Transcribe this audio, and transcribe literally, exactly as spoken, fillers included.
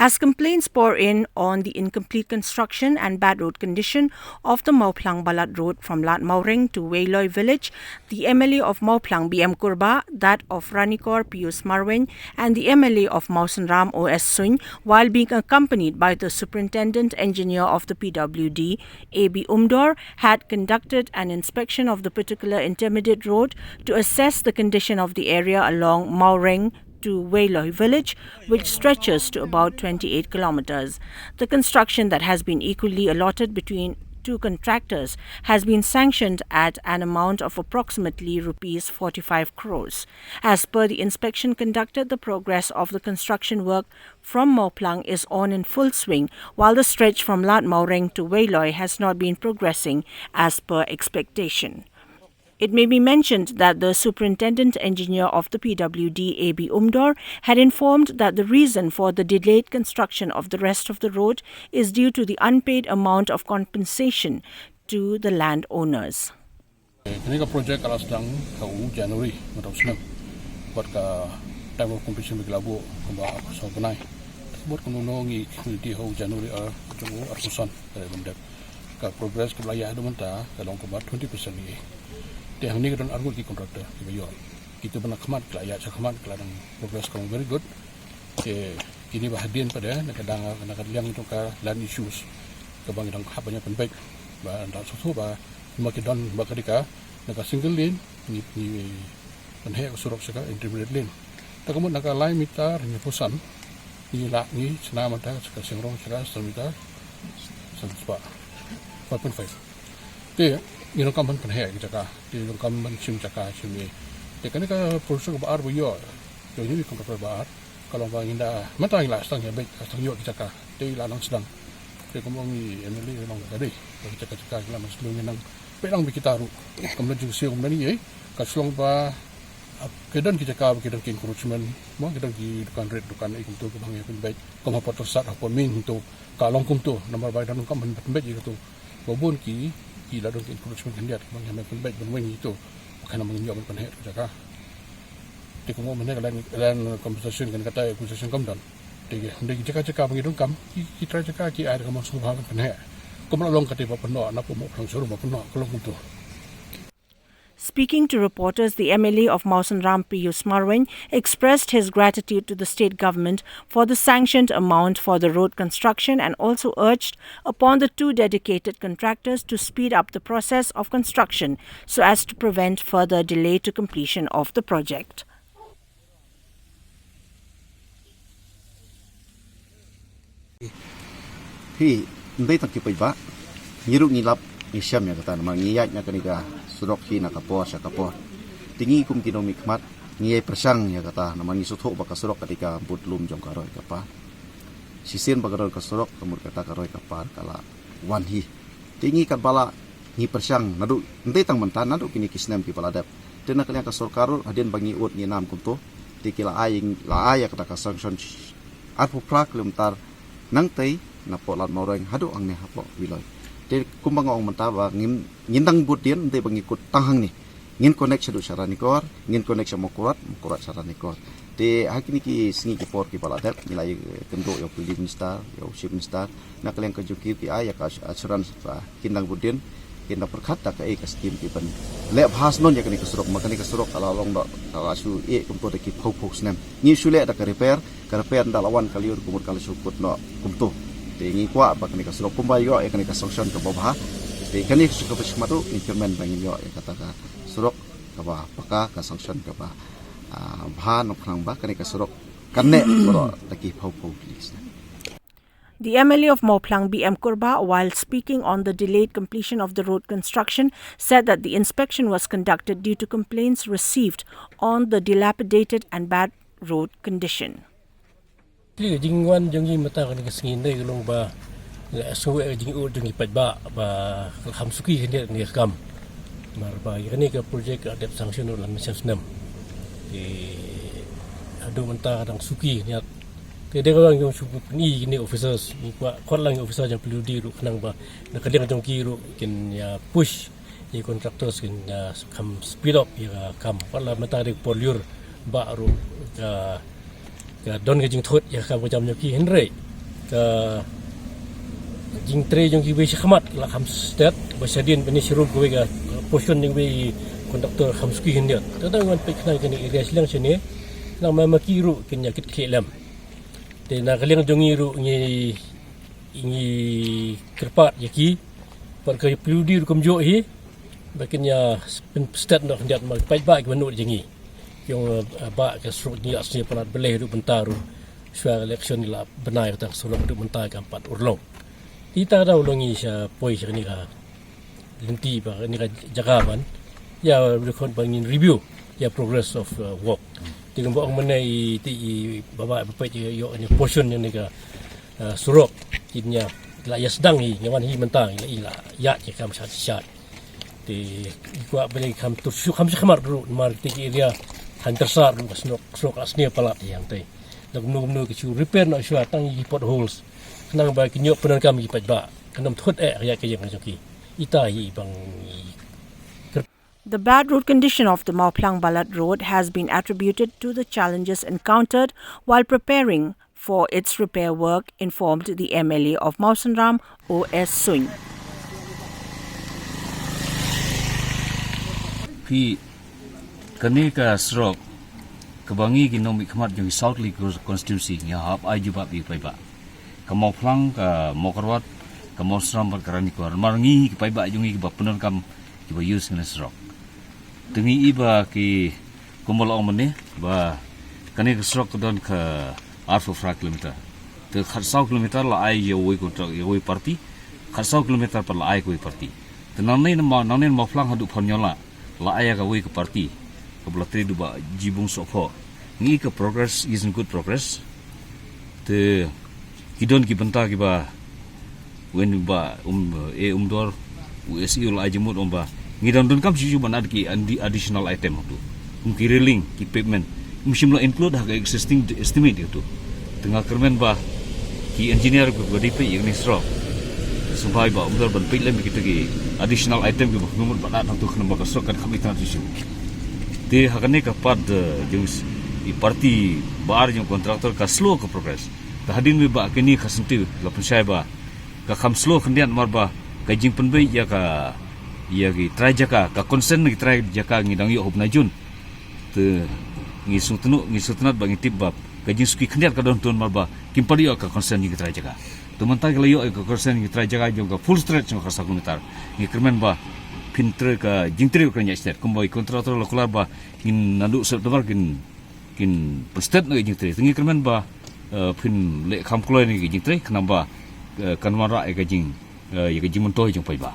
As complaints pour in on the incomplete construction and bad road condition of the Mawphlang Balat Road from Ladmawreng to Weiloi village, the M L A of Mawphlang, B M Kurbah, that of Ranikor, Pius Marwein, and the M L A of Mawsynram, O S Suin, while being accompanied by the Superintendent Engineer of the P W D, A B Umdor, had conducted an inspection of the particular intermediate road to assess the condition of the area along Mawreng to Weiloi village, which stretches to about twenty-eight kilometers. The construction that has been equally allotted between two contractors has been sanctioned at an amount of approximately rupees forty-five crores. As per the inspection conducted, the progress of the construction work from Mawphlang is on in full swing, while the stretch from Ladmawreng to Weiloi has not been progressing as per expectation. It may be mentioned that the superintendent engineer of the P W D, A B Umdor, had informed that the reason for the delayed construction of the rest of the road is due to the unpaid amount of compensation to the landowners. Kane ka project ka la sdang ha u January mynta u snem. Bad ka time of completion ba ki la buh kumba arphew saw bnai. Bad kumno ngi community ha u January ar jong u arphew san ka dei ban dep. Ka progress kaba la ïaid haduh mynta ka long kumba twenty percent hi. Te hangne ka don arngut ki contractor kiba ïoh. Kito ba na khmat ki la ïaid sha khmat ki la dang progress ka long very good. Te kine ba hadien pat de na ka dang na ka liang jong ka land issues kaba ngi dang hap ban ïa pynbeit ba dang shuh shuh ba ma ki don ba ka dei ka na ka single lane ngi ngi pynheh ka surok sha ka intermediate lane. Te ka mut na ka lai meter hynñiewphew san ngi lah ngi shna mynta sha ka shnong sha ka san meter san spah five point five. Te ngi donkam ban pynheh ki jaka te donkam ban shim jaka shim ïa. Te kane ka project ba ar ba ïoh ïoh ngi contractor ba ar. Ka long ba ngin da mynta ngi la sdang ïa beit sdang ïoh ki jaka te la nang sdang. Te kumba ngi M L A long ka dei ba ki jaka jaka ngi la mas long ngi nang peit lang ba kita ruh. Kumba jingsiew kumba ngi ei ka shlong ba ki don ki jaka ba ki don ki encroachment mo ki don ki dukan rit dukan ei kumto ki ba ngi pynbeit kumba ha Port Said ha Port Main kumto ka long kumto namar ba ki don kam ban pynbeit ïa kumto ba bun ki ki la don ki encroachment khyndiat ki ba ngi pynbeit ban weng ïa kumto ba khana ba ngi ïoh ban pynheh jaka. Te kumba mynne ka land, land compensation kan kata acquisition kam don. Te ki, hynda ki jaka jaka ba ngi donkam, ki, ki trai jaka ki ai da ka mon sngewbha ban pynheh. Kumba la long kata ba pynnoh, na pynnoh pynnoh, ka long kumto. Speaking to reporters, the M L A of Mawsynram, Pius Marwein, expressed his gratitude to the state government for the sanctioned amount for the road construction and also urged upon the two dedicated contractors to speed up the process of construction so as to prevent further delay to completion of the project. Phi, ym dei tang ki paidbah, ngi ruh ngi lap ngi shem ïa kata namar ngi ïaid na kane ka surok hi na ka por sha ka por. Te ngi kum ki nongmihkhmat ngi ïai pyrshang ïa kata namar ngi sngewthuh ba ka surok ka dei ka bud lum jong ka roi ka par. Shisien ba ka roi ka surok ka mut kata ka roi ka par ka la wan hi. Te ngi katba lah ngi pyrshang naduh ym dei tang mynta naduh kine ki snem kiba la dep. Te na ka liang ka sorkar ruh hadien ba ngi ud ngi nam kumto te ki la ai la ai ïa kata ka sanction arphew phra kilometer nangtei na poh Ladmawreng haduh hangne hapoh Weiloi. Te kumba nga ong mynta ba ngin ngin dang bud dien ym dei ba ngi kut tang hangne. Ngin connect shaduh sha Ranikor, ngin connect sha Mawkyrwat, Mawkyrwat sha Ranikor. Te ha kine ki sngi ki por kiba la dep ngi la ïakynduh ïa u Chief Minister, ïa u Chief Minister na ka liang ka jong ki ki ai ïa ka assurance ba kin dang bud dien, kin dang pyrkhat da kaei ka skim ki ban leh bha shnong ïa kane ka surok, ma kane ka surok ka la long da ka la shu eh kumto da ki phew phew snem. Ngi shu leh da ka repair, ka repair ynda la wan ka lyiur ka mut ka la shu kut noh kumto. Te ngi kwah ba kane ka surok kumba ïoh ïa kane ka sanction kaba bha. Te kane ka surok kaba shikmat ruh ngi kyrmen ba ngin ïoh ïa kata ka surok kaba paka, ka sanction kaba bha, nongkhnang ba kane ka surok kan neh baroh da ki phew phew kine ki snem. The M L A of Mawphlang, B M Kurbah, while speaking on the delayed completion of the road construction, said that the inspection was conducted due to complaints received on the dilapidated and bad road condition. Te ka jingwan jong ngi mynta kane ka sngi, hynrei ka long ba la sngewbha ka jingud jong ngi paidbah ba ka la kham suki khyndiat kane ka kam. Namar ba ïa kane ka project ka la dep sanction ruh la mynshem snem. Te haduh mynta ka dang suki khyndiat. Te dei ka long jong shu pyni kine officers, ngi kwah khot lang ïa officer jong P W D ruh khnang ba na ka liang jong ki ruh kin ïa push ïa ki contractors kin ïa kham speed up ïa ka kam. Wat la mynta dei ka por lyiur ba ruh ka ka don ka jingthut ïa ka kam ka jam jong ki, hynrei Ka jingtrei jong kiwei shakhmat la kham stet, ba shadien bani sharum kiwei ka portion jong kiwei contractor kham suki khyndiat. Tang ngan peit khnang kane area shiliang shane, khnang ma ma ki ruh kin ïa kit khlieh lem. Te na ka liang jong ngi ruh ngi ngi kyrpad ïa ki, pat ka P W D ruh kumjuh hi, ba kin ïa pynstet noh khyndiat ma paidbah kiba nud jong ngi. Ki ong, eh, bah ka surok jong ngi la sniew palat, balei ruh mynta ruh shuwa election ngi la bynai kata ka surok, ruh mynta kam pat urlong. Te ita ka daw long ngi sha poi sha kane ka lynti ba kane ka jaka ban ïa record ban ngin review ïa progress of, uh, work. Te kumba ong mynne i, te i baba ba peit ïa, ïa portion jong kane ka, uh, surok, kin ïa la ïa sdang hi, ngi wan hi mynta ngi la ïa, ïa ki kam sha sha. Te i kwah ba lei kham tur shu kham sha khmat ruh, namar te ki area Hantersar ruh ka surok, surok la sniew palat ïa hangtei. Da kumno kumno ki shu repair noh shuwa tang ki potholes, khnang ba kin ïoh pyndonkam ki paidbah, kan ym thut eh ïa ka ïing jong ki. Ita hi bang i. The bad road condition of the Mawphlang Balat Road has been attributed to the challenges encountered while preparing for its repair work, informed the M L A of Mawsynram, O S Suin. Phi, kane ka surok kaba ngi ki nongmihkhmat jong ki South Lake Constituency ngi hap ai jubab ïa ki paidbah. Ka Mawphlang, ka Mawkyrwat, ka Mawsynram bad ka Ranikor. Namar ngi ki paidbah jong ngi kiba pyndonkam, kiba use kane surok. Te ngi i ba ki, kumba la ong mynne, ba kane ka surok ka don ka arphew phra kilometer. Te khatsaw kilometer la ai ïa uwei kontrak, ïa uwei party, khatsaw kilometer pat la ai kawei party. Te nangne na Maw, nangne na Mawphlang haduh Phornyola la ai ïa kawei ka party, kaba la trei da u Bah Jibung Sohphoh. Ngi ka progress is in good progress. Te ki don ki bynta kiba, wen ba, um, eh, Umdor, u S E u la ai jingmut ong ba ngi dang donkam shuh shuh ban add ki andi-, additional item hato. Kum ki railing, ki pavement, ym shym la include ha ka existing estimate hato. Te nga kyrmen ba ki engineer kiba dei peit ïa kane surok, sngewbha ba Umdor ban peit lem ïa kita ki additional item kiba kham mut ban add hato, khnang ba ka surok kan kham itynnad shuh shuh. Te ha kane ka part, eh, jong i party ba ar jong contractor ka slow ka progress. Te hadien ba kine ki khyndai la pynshai ba ka kham slow khyndiat namar ba ka jingpynbeit ïa ka, ïa ki trai jaka, ka consent ki trai jaka ngi dang ïoh haduh bnai Jun. Te ngi sngewtynnad, ngi sngewtynnad ba ngi tip ba ka jingsuki khyndiat ka don tang namar ba kim pat ïoh ka consent jong ki trai jaka. Te mynta ki la ïoh ka consent jong ki trai jaka jong ka full stretch jong ka khatsaw kilometer. Ngi kyrmen ba phin trei ka jingtrei ka ïa stet, kumba i contractor la kular ba ngin naduh September kin kin pynstet noh ka jingtrei. Te ngi kyrmen ba, eh, phin leh kham kloi noh ka jingtrei khnang ba, eh, kan wanrah ïa ka jing, eh, ïa ka jingmyntoi jong paidbah.